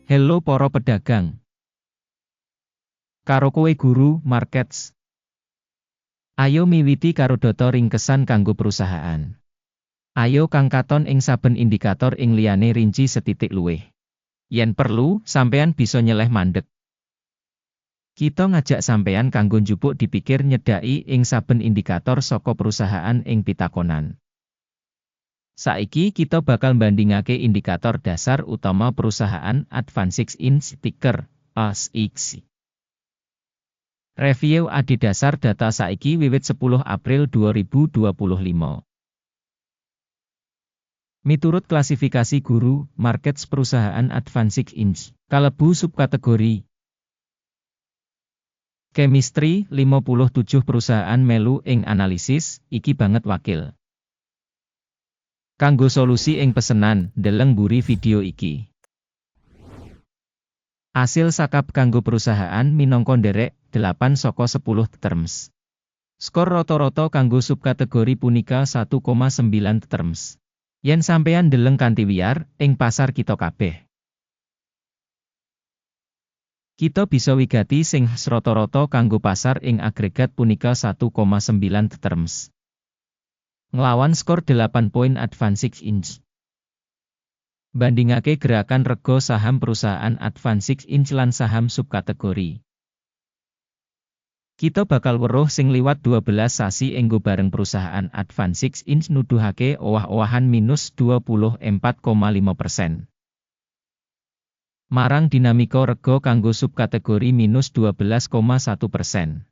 Hello para pedagang. Karo kowe Guru Markets. Ayo miwiti karo data ringkesan kanggo perusahaan. Ayo kang katon ing saben indikator ing liyane rinci setitik luwih. Yen perlu, sampean bisa nyeleh mandek. Kita ngajak sampean kanggo njupuk dipikir nyedaki ing saben indikator saka perusahaan ing pitakonan. Saiki kita bakal mbandingake indikator dasar utama perusahaan AdvanSix Inc. Ticker ASX. Review adhedhasar data saiki wiwit 10 April 2025. Miturut klasifikasi Guru Markets, perusahaan AdvanSix Inc. kalebu subkategori Chemistry. 57 perusahaan melu ing analisis iki banget wakil. Kanggo solusi ing pesenan, deleng buri video iki. Asil sakab kanggo perusahaan minangka nderek 8 saka 10 terms. Skor rata-rata kanggo subkategori punika 1,9 terms. Yen sampeyan ndeleng kanthi wiyar, ing pasar kita kabeh, kita bisa wigati sing rata-rata kanggo pasar ing agregat punika 1,9 terms. Nglawan skor 8 poin AdvanSix Inc. Bandingake gerakan rega saham perusahaan AdvanSix Inc lan saham subkategori. Kita bakal weruh sing liwat 12 sasi enggo bareng perusahaan AdvanSix Inc nuduhake owah-owahan minus 24,5%. Marang dinamika rega kanggo subkategori minus 12,1%.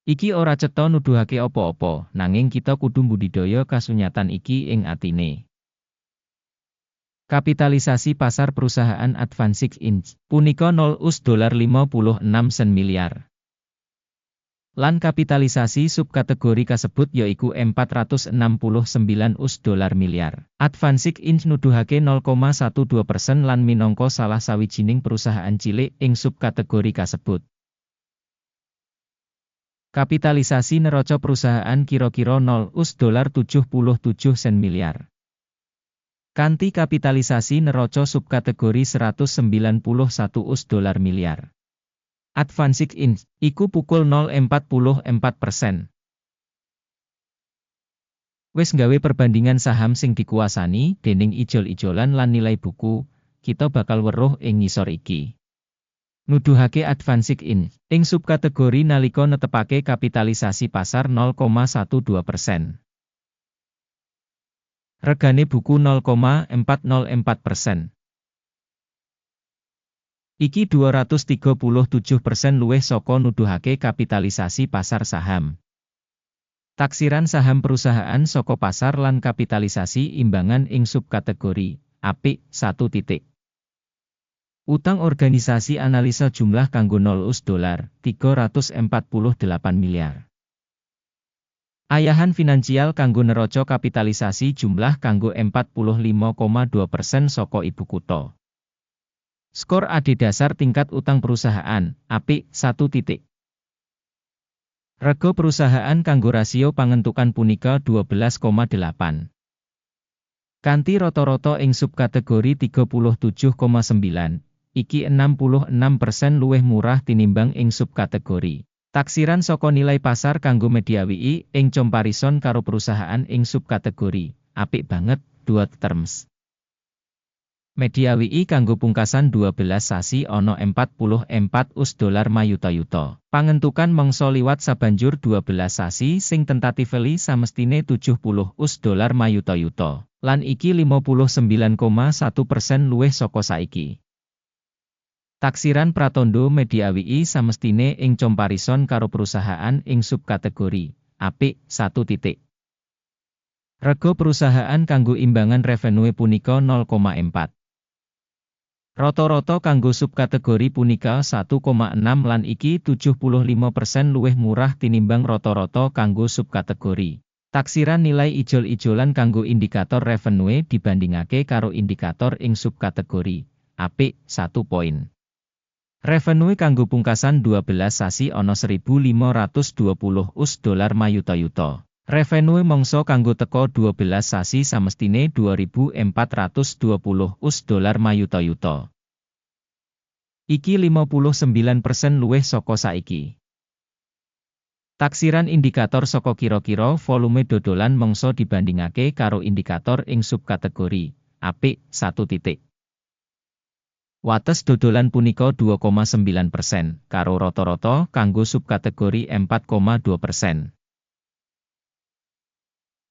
Iki ora cetha nuduhake apa-apa, nanging kita kudu mbudidaya kasunyatan iki ing atine. Kapitalisasi pasar perusahaan AdvanSix Inc. punika 0 US dolar 56 sen miliar. Lan kapitalisasi subkategori kasebut yaiku 469 US dolar miliar. AdvanSix Inc nuduhake 0,12% lan minangka salah sawijining perusahaan cilik ing subkategori kasebut. Kapitalisasi neraca perusahaan kira-kira 0 US dolar 77 sen miliar. Kanthi kapitalisasi neraca subkategori 191 US dolar miliar. AdvanSix Inc. iku pukul 0,44%. Wis nggawe perbandingan saham sing dikuasani dening ijol-ijolan lan nilai buku, kita bakal weruh ing ngisor iki. Nuduhake AdvanSix Inc. ing subkategori nalika netepake kapitalisasi pasar 0,12%. Regane buku 0,404%. Iki 237% luwih saka nuduhake kapitalisasi pasar saham. Taksiran saham perusahaan saka pasar lan kapitalisasi imbangan ing subkategori apik 1 titik. Utang organisasi analisa jumlah kanggo 0 US dolar 348 miliar. Ayahan finansial kanggo neraca kapitalisasi jumlah kanggo 45,2% saka ibu kutha. Skor adhedhasar tingkat utang perusahaan, apik, 1 titik. Rega perusahaan kanggo rasio pangentukan punika 12,8. Kanthi rata-rata ing subkategori 37,9, iki 66% luwih murah tinimbang ing subkategori. Taksiran saka nilai pasar kanggo mediawi ing comparison karo perusahaan ing subkategori, apik banget, 2 terms. Mediawi kanggo pungkasan 12 sasi ana 44 US dolar mayuta-yuta. Pangentukan mangsa liwat sabanjur 12 sasi sing tentatively samestine 70 US dolar mayuta-yuta. Lan iki 59,1% luwih saka saiki. Taksiran pratondo mediawi samestine ing comparison karo perusahaan ing subkategori apik 1 titik. Rega perusahaan kanggo imbangan revenue punika 0,4. Rata-rata kanggo subkategori punika 1,6 lan iki 75% luwih murah tinimbang rata-rata kanggo subkategori. Taksiran nilai ijol-ijolan kanggo indikator revenue dibandingake karo indikator ing subkategori apik 1 poin. Revenue kanggo pungkasan 12 sasi ana 1.520 US dolar mayuta-yuta. Revenue mangsa kanggo teka 12 sasi samestine 2.420 US dolar mayuta-yuta. Iki 59% luwih saka saiki. Taksiran indikator saka kira-kira volume dodolan mangsa dibandingake karo indikator ing subkategori apik 1 titik. Wates dodolan punika 2,9%, karo rata-rata kanggo subkategori 4,2%.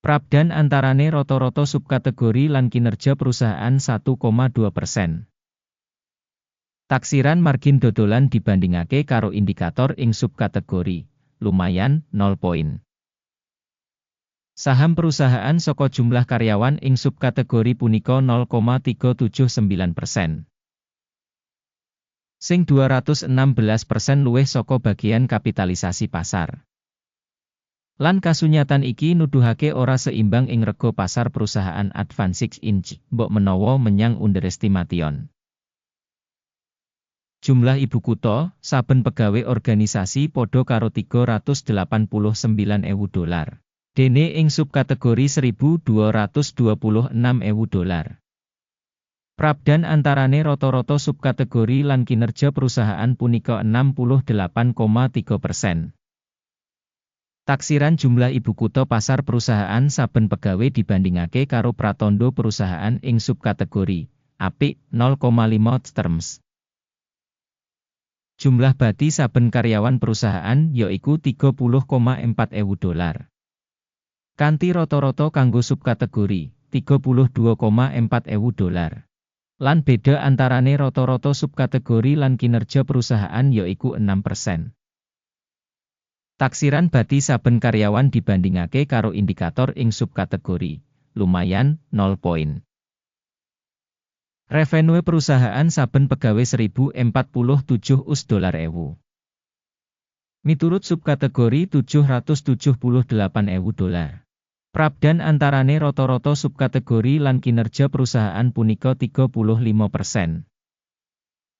Prabedan antarane rata-rata subkategori lan kinerja perusahaan 1,2%. Taksiran margin dodolan dibandingake karo indikator ing subkategori lumayan 0 poin. Saham perusahaan saka jumlah karyawan ing subkategori punika 0,379%. Sing 216% luwih saka bagian kapitalisasi pasar. Lan kasunyatan iki nuduhake ora seimbang ing rega pasar perusahaan AdvanSix Inc., mbok menawa menyang underestimation. Jumlah ibu kutha saben pegawe organisasi padha karo 389.000 dolar. Dene ing subkategori 1.226.000 dolar. Prabedan antarane rata-rata subkategori lan kinerja perusahaan punika 68,3%. Taksiran jumlah ibu kutha pasar perusahaan saben pegawe dibandingake karo pratandha perusahaan ing subkategori apik 0,5 terms. Jumlah bati saben karyawan perusahaan yaiku 30,4 ewu dolar. Kanthi rata-rata kanggo subkategori 32,4 ewu dolar. Lan beda antarane rata-rata subkategori lan kinerja perusahaan yaiku 6%. Taksiran bati saben karyawan dibandingake karo indikator ing subkategori lumayan 0 poin. Revenue perusahaan saben pegawe 1047 US dolar ewu. Miturut subkategori 778 ewu dolar. Prabedan antarane rata-rata subkategori lan kinerja perusahaan punika 35%.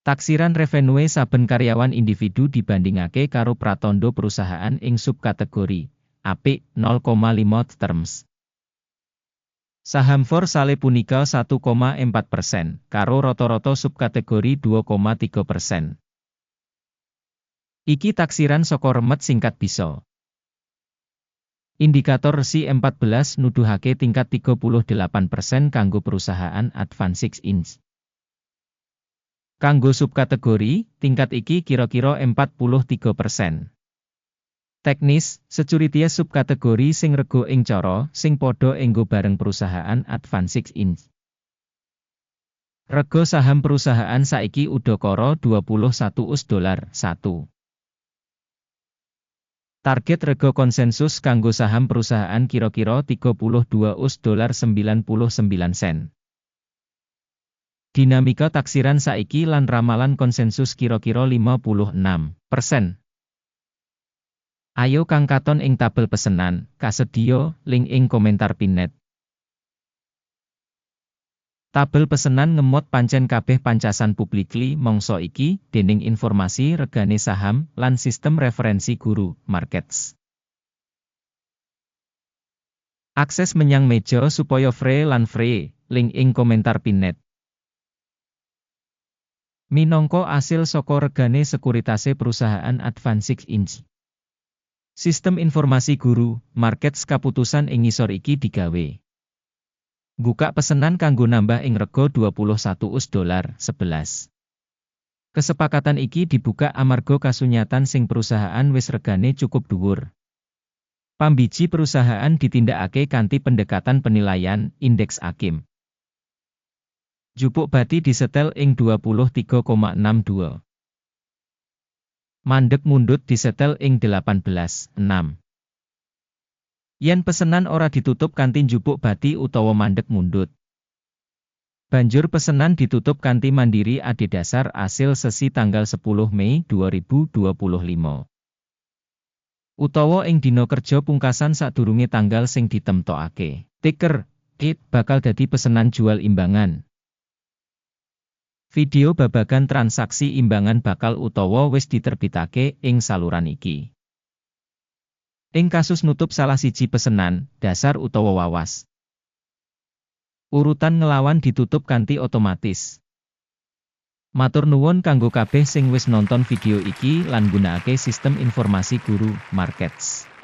Taksiran revenue saben karyawan individu dibandingake karo pratandha perusahaan ing subkategori apik 0,5 terms. Saham for sale punika 1,4%, karo rata-rata subkategori 2,3%. Iki taksiran saka remet singkat bisa. Indikator RSI 14 nuduhake tingkat 38% kanggo perusahaan AdvanSix Inc. Kanggo subkategori, tingkat iki kira-kira 43%. Teknis, securities subkategori sing rego ing cara sing padha enggo bareng perusahaan AdvanSix Inc. Rego saham perusahaan saiki udakara 21 US dolar 1. Target rego konsensus kanggo saham perusahaan kira-kira 32 US dolar 99 sen. Dinamika taksiran saiki lan ramalan konsensus kira-kira 56%. Ayo kang katon ing tabel pesenan, kasedhiya, link ing komentar pinned. Tabel pesenan ngemot pancen kabeh pancasan publicly mangsa iki dening informasi regane saham lan sistem referensi Guru Markets. Akses menyang meja supaya free lan free, link ing komentar pinned. Minangka asil saka regane sekuritase perusahaan AdvanSix Inc. Sistem informasi Guru Markets kaputusan ing ngisor iki digawe. Buka pesenan kanggo nambah ing rega 21 US dolar 11. Kesepakatan iki dibuka amarga kasunyatan sing perusahaan wis regane cukup dhuwur. Pambiji perusahaan ditindakake kanthi pendekatan penilaian indeks Akim. Jupuk bati disetel ing 23,62. Mandek mundut disetel ing 18,6. Yen pesenan ora ditutup kanthi njupuk bati utawa mandek mundut, banjur pesenan ditutup kanthi mandiri adhedhasar asil sesi tanggal 10 Mei 2025. Utawa ing dina kerja pungkasan sadurunge tanggal sing ditemtokake. Ticker, IT bakal dadi pesenan jual imbangan. Video babagan transaksi imbangan bakal utawa wis diterbitake ing saluran iki. Ing kasus nutup salah siji pesenan, dasar utawa wawas, urutan ngelawan ditutup kanthi otomatis. Matur nuwun kanggo kabeh sing wis nonton video iki lan nggunakake sistem informasi Guru Markets.